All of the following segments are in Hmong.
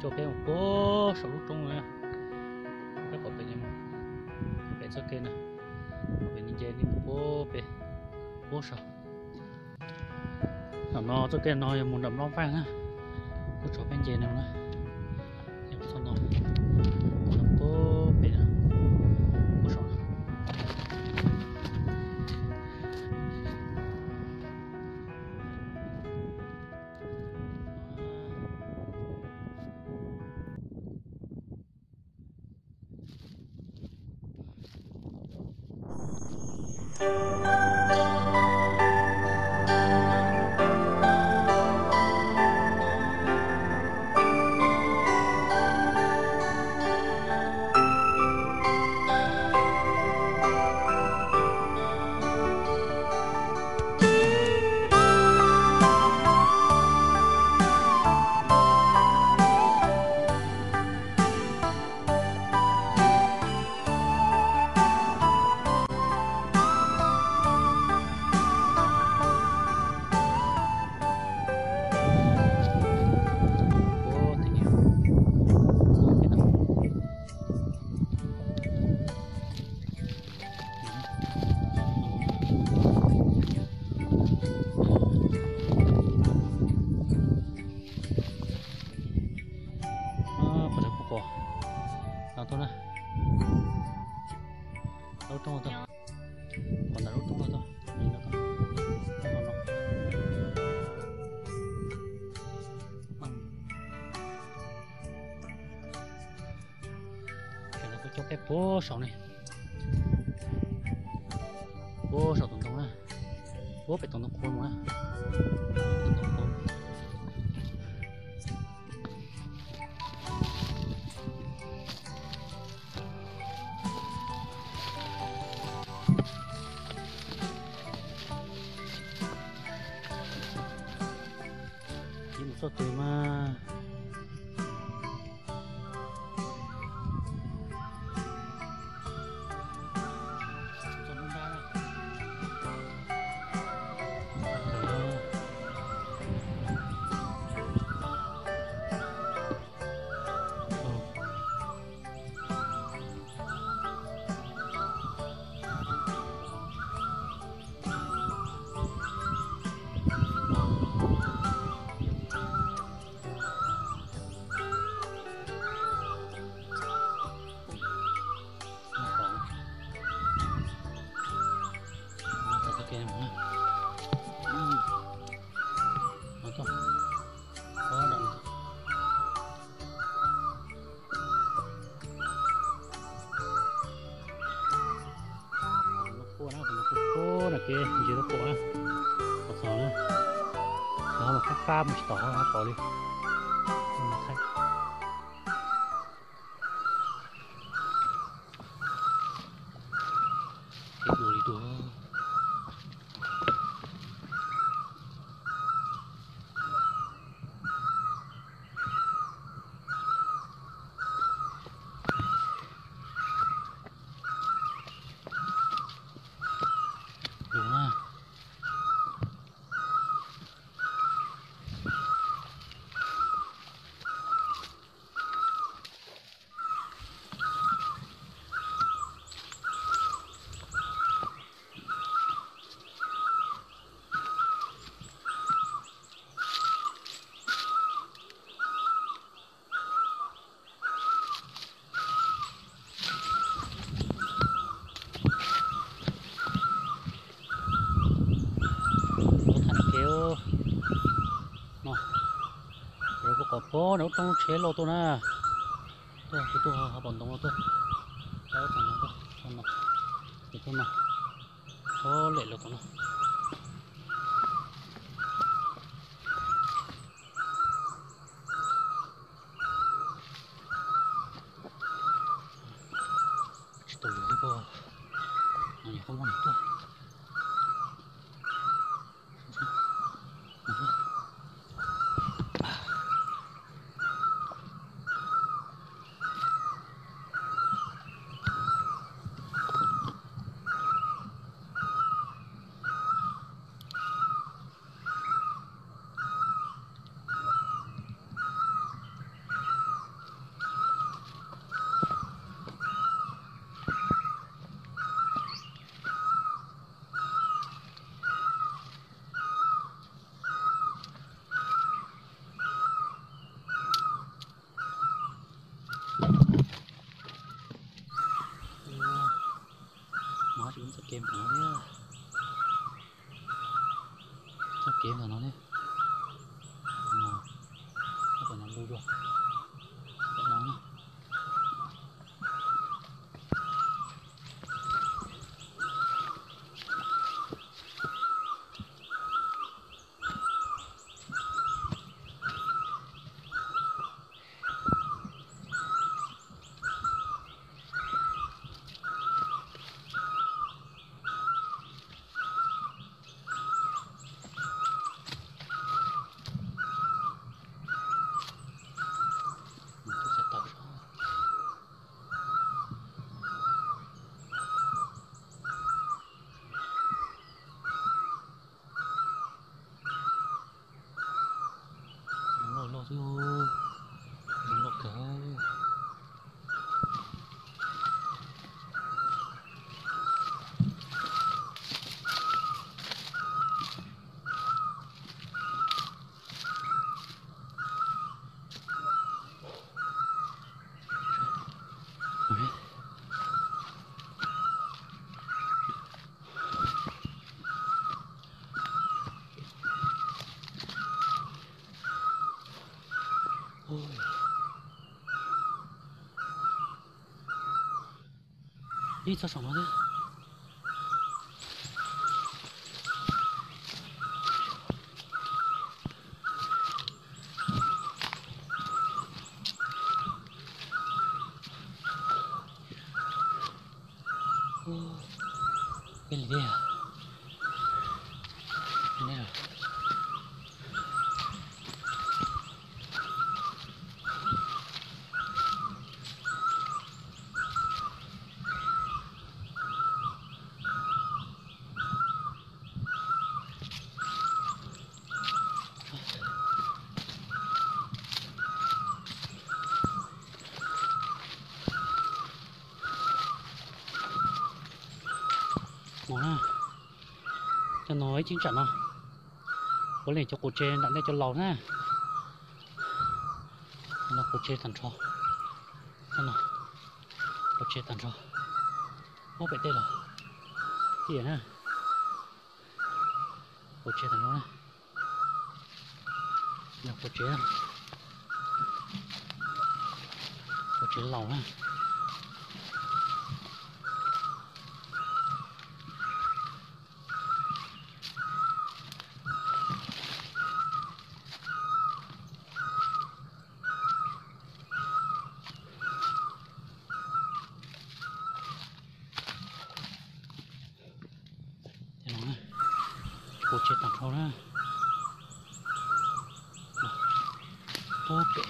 Coj peb mus puag saum lub roob na, peb qhov pem, pem txoj kev na, pem nce li puag pem, puag saum. Thaum no txoj kev no yog mus nram Nplob Vaj na, kuj tso peb nce no na, yog txoj no, puag pem, puag saum. Qhov ntawd kuj pom, no tuaj na, lub roob tuaj, qhov ntawd lub roob tuaj, ces no kuj coj peb puag saum ne, puag saum tus ntoo na, puag pem tus ntoo qhuav mus na. Ib mus txoj twg mas. Lub qub na, lub qub na, kev ntsia lub qub na, qhov txog na, qab qab mus tsis tau qab pom li. Kev dua li dua. Dua na. Lub thaj kev no, lawv kuj qhov poob na, lub roob tsheb loj tuaj na. Tuaj, kuv tuaj ho pom ntoo no tuaj. Tau txog no tuaj, txog no, kuv tuaj no. Txhob lem los tom no. Tsis tau lwm li ko, no yog qhov muaj neeg tuaj. Txoj kev ntawm no thiab, txoj kev ntawm no thiab, no, txoj kev no lug dua, txoj kev no na. Loj loj xwb, loj kawg. Ib txog saum no thiab. Peb li tiag. Mus na, cov no ib cheeb tsam no, puav leej cov quas tsev nram ntej cov laus na. No quas tsev tag nrho, no quas tsev tag nrho, ob pem tej los tiag na. Quas tsev tag nrho na, no quas tsev, quas tsev laus na. Quas tsev tag nrho na. Ob pem.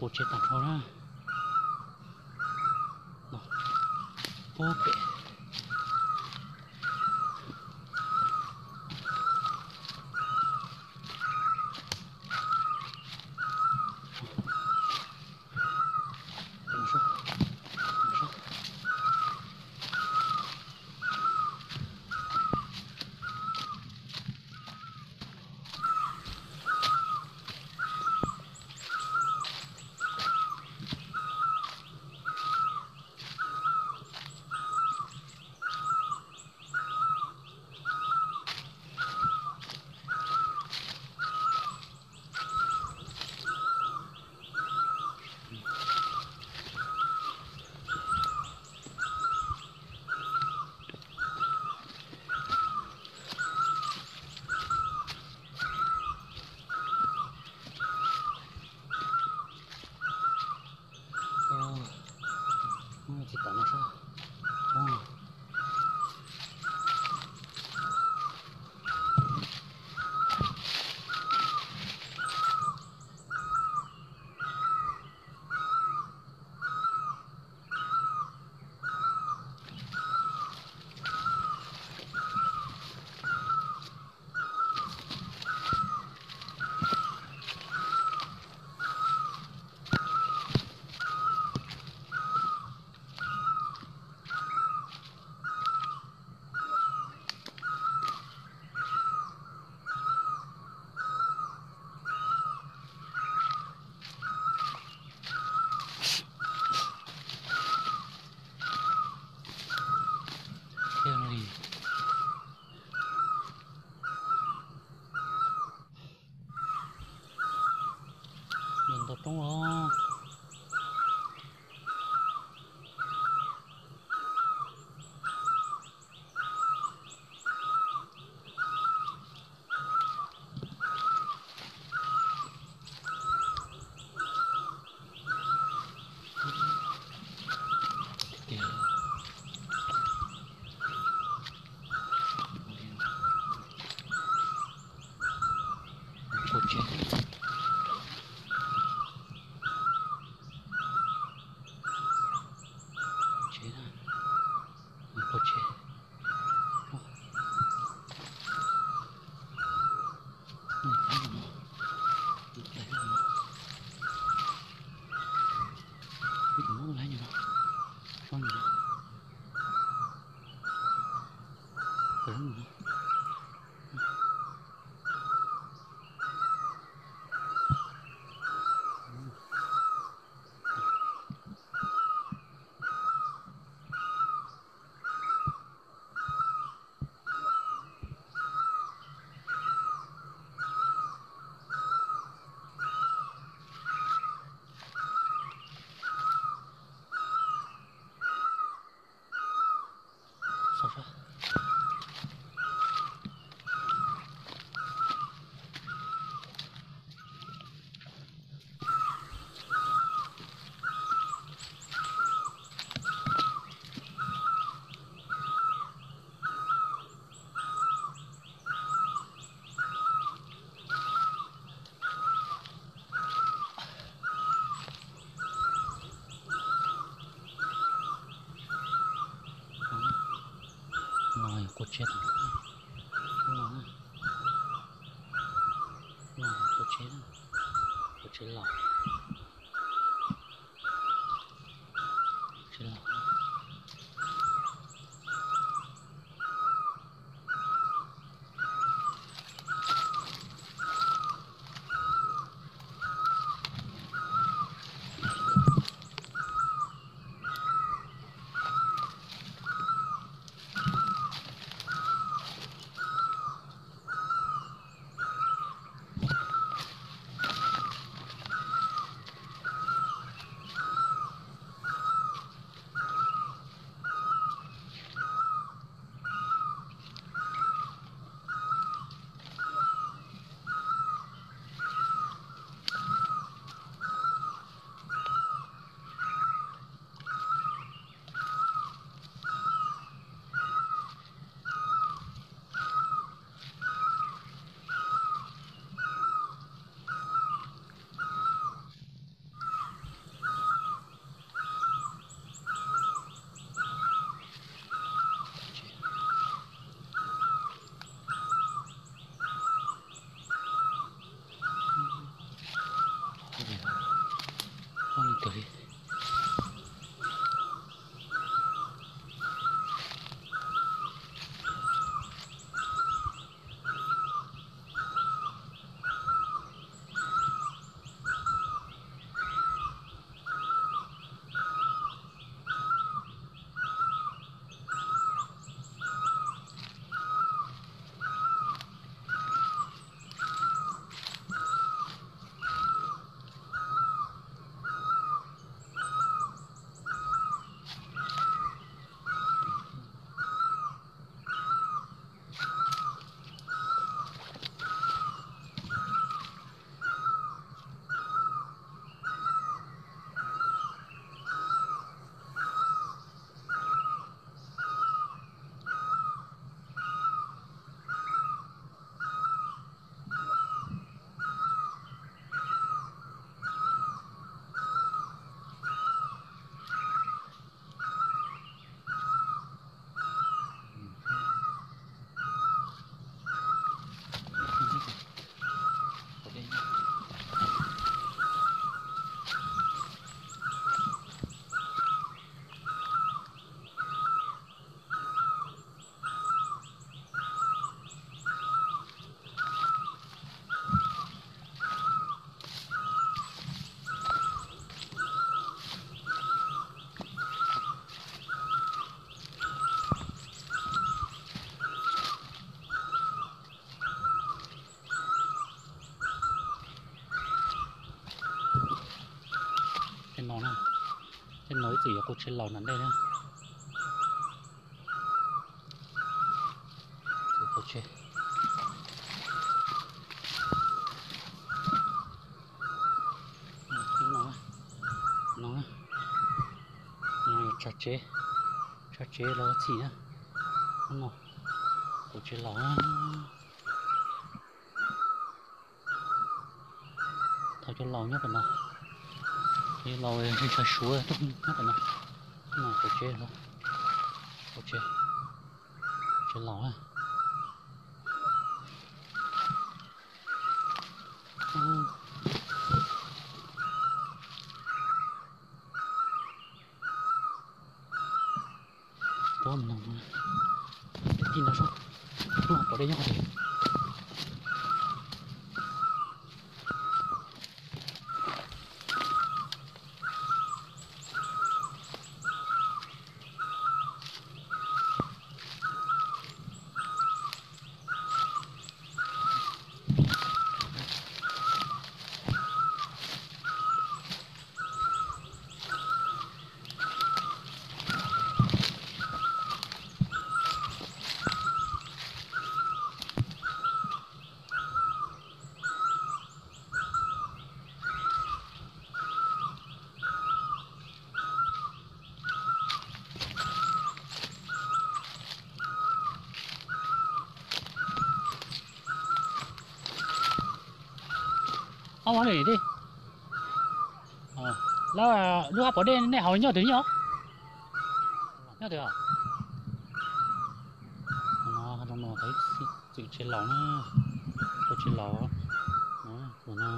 Tsheb tag nrho na. Pem. Tsis tas no sab. Ntau roob os. Ua tsheb, tsheb na, ua tsheb. No yog qua tsheb, no qua tsheb, qua tsheb los, tsheb los. Qaum tsev laus nram ntej na. Qaum tsev no, no, no yog tsav tsev, tsav tsev los txhim na. No, qaum tsev laus na. Thaum cov laus nyob pem no, cov laus ntshai suav tuaj nyob pem no. No qaum tsev, qaum tsev, tsev laus na. Tuaj mus no, tij no sab, lub hav pom dej nyob qhov twg? Ob, lawv lub hav pom dej nej hauv nyob twg nyob? Nyob twg? No, no tau ib txwm tsev laus na, tau tsev laus. Tus no,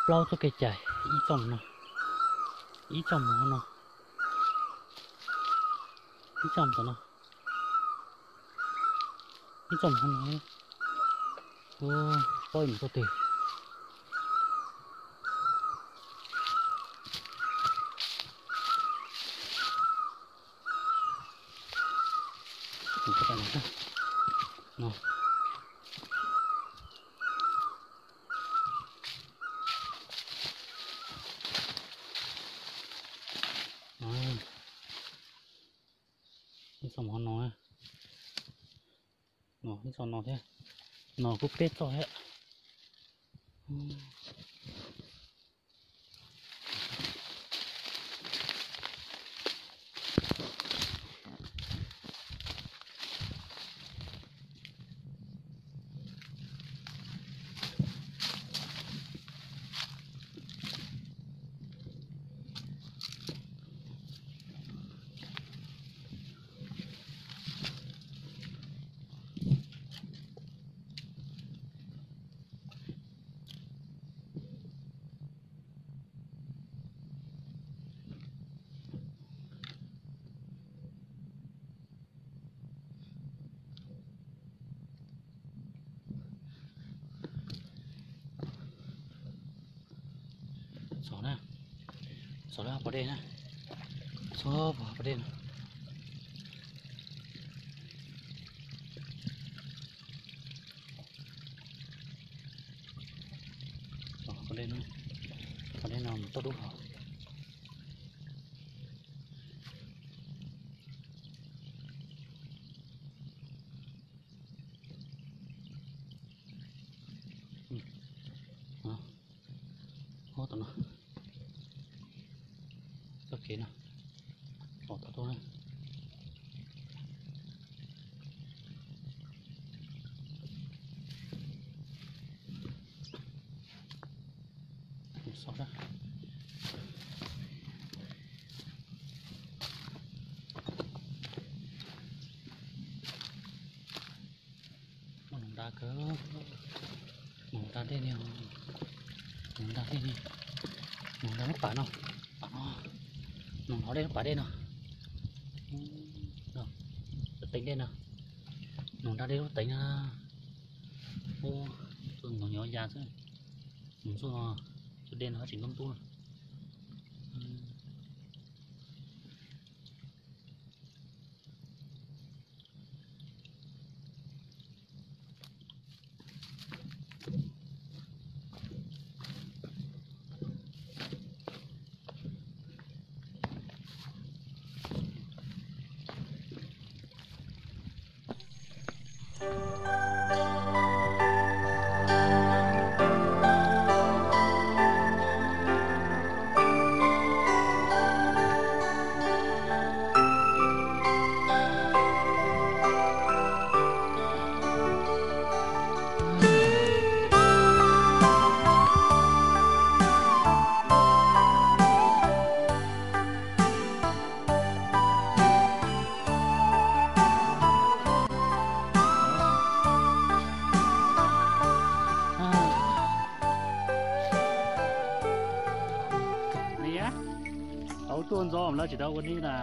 plaub txoj kev cai, ib txoj mus no, ib txoj mus no, ib txoj mus no, ib txoj mus no. Tsis paub mus txoj twg. No, ib txoj mus no, no ib txoj no thiab. No kuj peb txoj thiab. Txog na, txog lub hav pas dej na, txog pas dej no. Pas dej no, pas dej no mus tau dub hlo. Ob tom no, txoj kev no, los tau tuaj na. Xauv sab. Muaj noog nrag kawg, noog nrag dej ni, noog nrag dej ni, noog nrag lub pas no, pas no, noog nrag dej lub pas dej no, teev dej no, noog nrag dej lub teev no. Ub, tus noog nyob ya xwb, noog ntxuaj, tus dej no tseem ntub ntub no. Tau tuaj ntxov lawv tsis tau ua dib na.